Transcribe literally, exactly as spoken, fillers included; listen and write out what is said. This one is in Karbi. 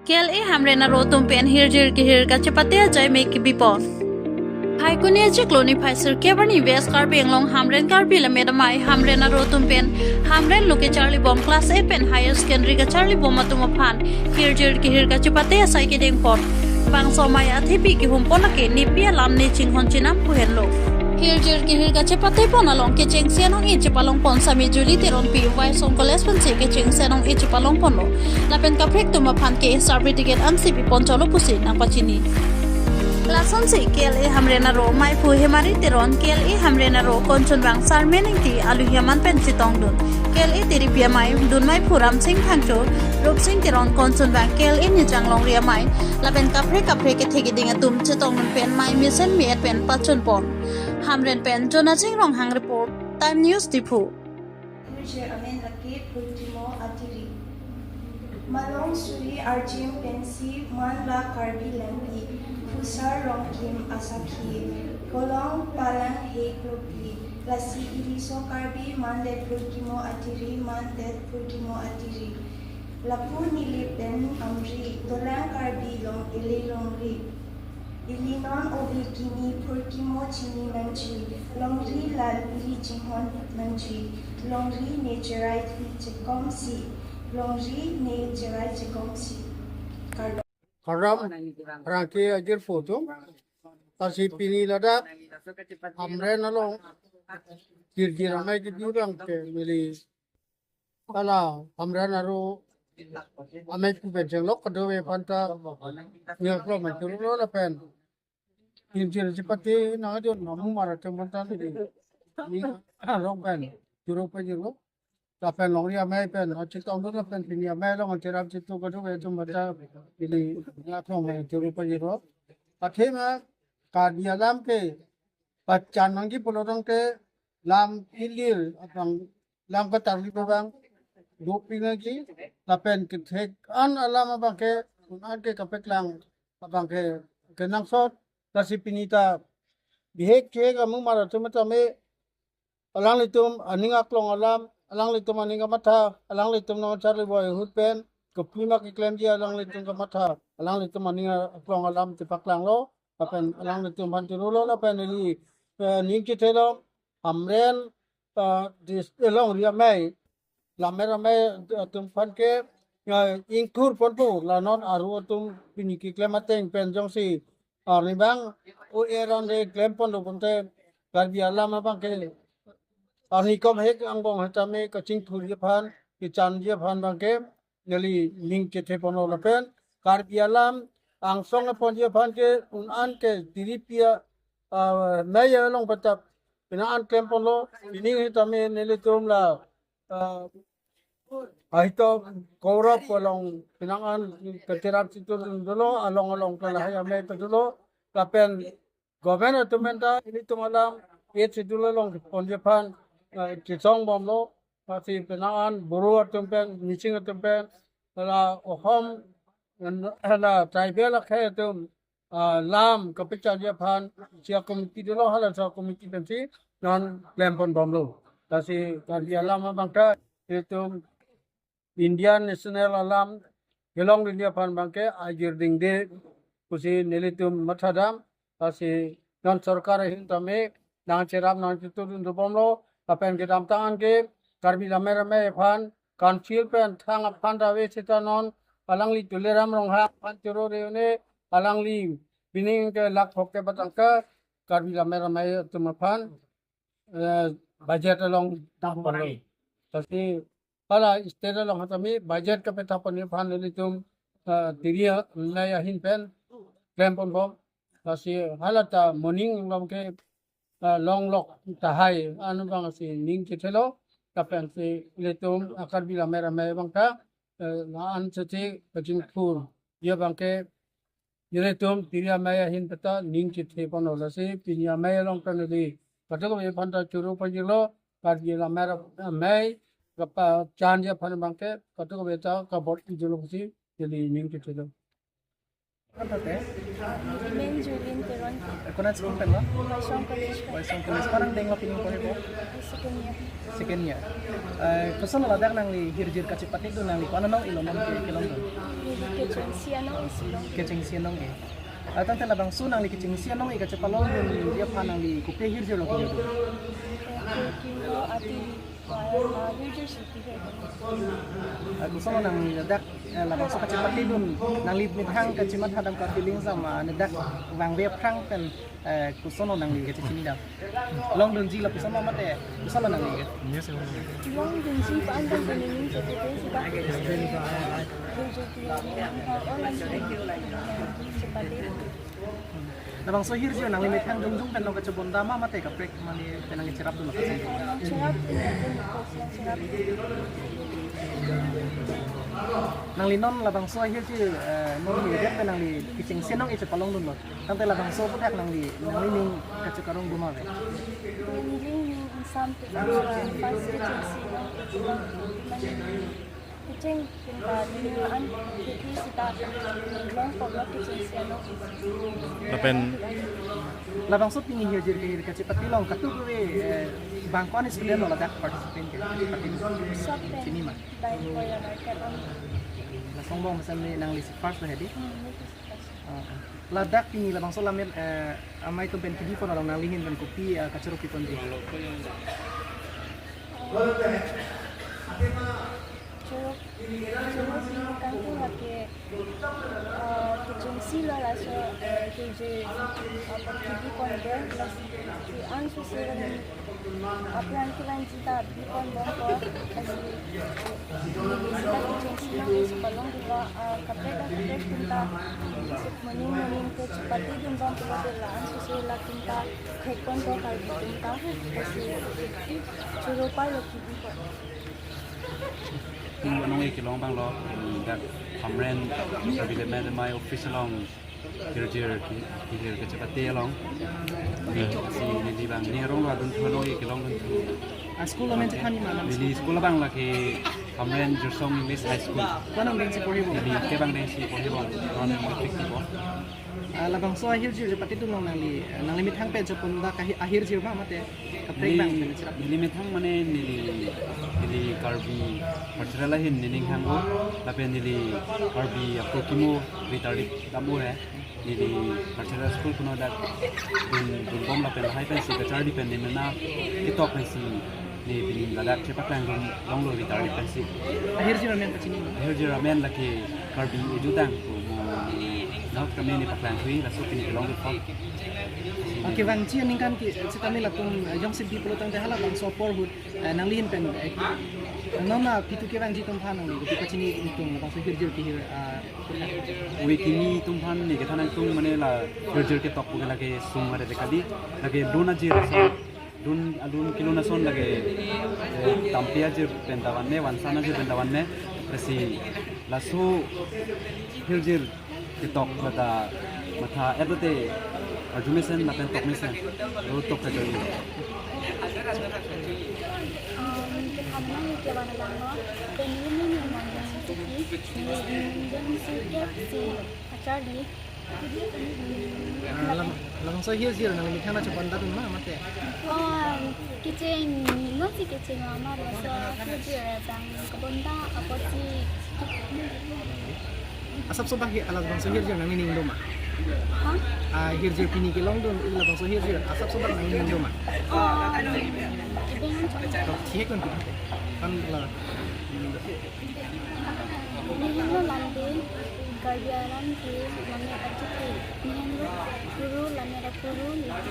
K L A Hamren aro atum pen hirjir kehir kachepate ajai me kebipon. Phaikuni achiklo niphai sirkep arni West Karbi Anglong Hamren Karbi Lammet Amei Hamren aro atum pen Hamren lo kecharlibom class eight pen higher secondary kacharlibom atum aphan hirjir kehir kachepate asai kedengpon. Bangso amei athepi kehumpon lake nepi alam ne chinghon chenam pu henlo. Hirjir kehir kachepatepon along kechengsi anong-e chepalongpon Sami Julie Teronpi Waisong College pensi kechengsi anong-e chepalongponlo. Lapen kaprek atum aphan ke certificate ansi pipon cholo pusi nangpachini. Lasonsi K L A Hamren aro meiphu Hemari Teron, K L A Hamren aro Kanchanbang Sarmen Ingti, Alu Hyaman pen chetongdun. K L A Tiripi Amei, dunmeiphu Ramsing Phangcho, Rupsing Teron, Kanchanbang K L A Nijang Longri Amei, lapen kaprek kaprek kethe keding atum chetongdun pen mei mesen me-et pen pachunpon. Hamren pen Jonaching Ronghang report, Time News Diphu. Hirjir amen lake Phurkimo Atiri. Malong suri arjim pensi man la Karbi Lampi, Phusar Rongkim asakhi, Kolong Palang Hek Lokli, lasi iliso Karbi mandet Phurkimo Atiri, mandet Phurkimo Atiri. Lapu neli pen Amri, dolang Karbi Long Ili Longri. Ili non ovi kini Phurkimo chini nangji, Longri la ili chinghon nangji, Longri ne cherai chekomsi, Longri ne cherai chekomsi. Kardom. Kardom, rangke ajir photo. Lasi pini ladak Hamren along hirjir amei kedurang ke mili ala Hamren aro amei pu pen chenglok kadokave aphanta ningklong ma churlo lapen hirjir chepate nangdun ma mumar atum aphanta ni rong pen churo pajirlo. Lapen longri amei pen achetongdun lapen pini amei along acheram chetu kadokave atum aphanta pini ningklong ma churo pajirlo. Athema Karbi alam ke pachan nangji pulo tangte lam ilir abang lam katarli abang dopik nangji lapen kethek an alam abang ke un an ke kapeklang abang ke kenangsot lasi pini ta bihek kehek amumar atum tame alanglitum aning aklong alam, alanglitum aning kamatha, alanglitum nangcharli boi ahut pen kopi ma keklemji alanglitum kamatha, alanglitum aning aklong alam chepaklanglo lapen alanglitum aphan churulo lapen ili eh, ning chethelo Hamren eh, dis Longri Amei, Lammet Amei atum aphan ke eh, ingthur ponpo la non aro atum pini keklem ateng pen jongsi arnibang o eron de klem ponlo pulote Karbi alam abang ke arni kom hek angbong hetame kachingthurji aphan kechanji aphan abang ke neli ning chethe ponlo lapen Karbi alam angsong aponji aphan ke un an ke Tiripi amei along patap pina an klem ponlo pini hetame nelitum la ah, ahito Kourov along pina an keterap situ dolo along along ke lahai amei ta dolo lapen government atum pen ta ilitum alam eighth schedule along ponji aphan eh, chisong bomlo pasi pina an Boro atum pen Mising atum pen la Ahom la tribal akhei atum ah, lam kapechanji aphan sia committee dolo hala sia committee pensi non klem pon bomlo. Lasi Karbi alam abang ta itum Indian National alam kelong dini aphan abang ke ajir dingde pusi nelitum mathadam lasi non sorkar ahin tame nangcherap nangchetudun dobomlo lapen kedamtang an ke Karbi Lammet Amei aphan council pen thang aphan ta ave seta non alangli Tuliram Ronghang aphan choro reune alangli pining ke lakh phok ke batang ke Karbi Lammet Amei atum aphan eh, budget along dam ponlo. Lasi hala state along hatame budget kapethap ponji aphan nelitum eh, Tiri Amei ahin pen klem ponbom. Lasi hala ta moning along ke eh, longlok tahai an abang si ning chethelo lapen si ilitum a Karbi Lammet Amei abang ta eh, la an si kachingthurji abang ke ilitum Tiri Amei ahin pen ta ning chethe ponlo lasi pini amei along ta neli kadokave aphanta choro pajirlo Karbi Lammet Amei kapachanji aphan abang ke kadokave ta kabor-i dolo pusi neli ning chethelo. Ante? Amen Julin Teron. Konat school pen lo? Waisong College pen. Waisong College. Ko-an angdeng lo pini pori ko? Second year. Second year. Eh, koson ladak nangli hirjir kachepatedun nangli ko-an anong-e lo non ke kelongdun? Neli ke Kechengsi anong-e si long. Kechengsi anong-e. Ah, tangte labangso nangli kechengsi anong-e kachepalongdunji aphan nangli kopi ahirjir lo kilo? Eh, kilo ati wala ahirjir si kilo. Ah, koson nangli ladak, eh, labangso kachepatedun, nangli methang kachematha dam ka-feeling sama, ah, ladak vangve aphrang pen, eh, koson nangli kachechini dam? Longdunji lapuson mate, koson nangli? Longdunji pa-an dam dun ning chepate sita. Ahirjir kilo ning ha olam chepate. Labangso ahirjir nangli methang jongjong pen long kachebonda ma mate kaprek mane pen nangli cherapdun lo? Cherapdun, cherapdun. Nangli non labangso ahirjir, eh, non ni det pen nangli kechengsi anong-e chepalongdunlo. Tangte labangso aphuthak nangli, nangli ning kachekarong do ma ave? Neli ning ingsam tu first kechengsi anong-e, mane kecheng pen ta ning an kiki sita long pok lo kechengsi anong. Lapen labangso pini ahirjir kehir kachepate along katu kave, eh, bang ko-an student lo ladak participant ke, kachepate? Sop pen. Chini ma? Bai koya market on. Lason angbong mesen nangli first lo hedi? Hmm, neli first. Ah, ah. Ladak pini labangso lammet, eh, amei atum pen kidi pon along nangli ahin pen kopi, eh, kachoro pi ponji? Choro, choro pi kangtung lake, eh, kechengsi lo laso, eh, keje, eh, pen kidi pon de, lasi an susi aphrang kevangji ta bi pon bom ko, lasi neli sita kechengsi anong-e chepalongdunlo, ah, kaprek kaprek atum ta moning moning ke chepatedun bom pulote la-an susi latum ta thek pon ko Karbi atum ta, lasi choro palo kidi pon. Tu anong-e kelong abang lo, dak Hamren Karbi Lammet Amei office along ahirjir ke, ahirjir kachepate along. Neli si neli abang ning arong lo adunthu, anong-e kelongdunthu. Ah, school amen chethan ma? Neli school abang lake Hamren Jirsong English High School. Ko-an angdeng si porhi bom? Neli ke bang deng si porhi bom. Non matric si bom. Ah, labangso ahirjir chepatedun along nangli, nangli methang pen chepon dak ahi-, ahirjir ma mate kaprek abang pen cherap? Neli methang mane neli, neli Karbi Cultural ahin nening hang o, lapen neli Karbi apor kimo retarded dam o he. Neli Cultural School kuno dak dun, dun bom lapen lahai pensi kacharli pen ne mena ketok pensi ne pini ladak chepaklangdun longlo retarded pensi. Ahirjir amen pachini? Ahirjir amen lake Karbi Ejutang pu mo, not kami ne paklangthui, laso pini kelong depok. Ah, kevangji aningkan ke, sitame latum, eh, jongsi bi pulo tangte halabangso aporhut, eh, nangli ahin pen, eh, non aphi tu kevangji atum aphan nangli kopi pachini ingtung labangso ahirjir kehir, ah, Ove kimi atum aphan ne kethan ingtung mane la ahirjir ketok pu ke lake sung hare de kali, lake dun ajir ason, dun alun kelun ason lake, eh, tampi ajir pen ta vanme, vansan ajir pen ta vanme, lasi laso ahirjir ketok lata matha et lote arju mesen lapen tok mesen, ro tok ta joi. Um, ke hamna ni ke wana langno, ke ni ni ni nang yang siki, ni ni ni si ke si acharli. Ah, lam-, labangso ahirjir nangli methang nangchepon dam ma mate? Oh, kecheng, non si kecheng ma, labangso ahirjir abang kebonda apotsi. Asapso bang hi-, labangso ahirjir nangli ning do ma? Ha? Ah, ahirjir pini kelongdun, labangso ahirjir asapso bang nangli ning do ma? Oh, ibeng an. Tok, thihek kon. Kan la. Neli henlo Lamding, Karbi Anglong ke, Lammet Aduke. Neli henlo Kuru, Lammet Akuru, Lam.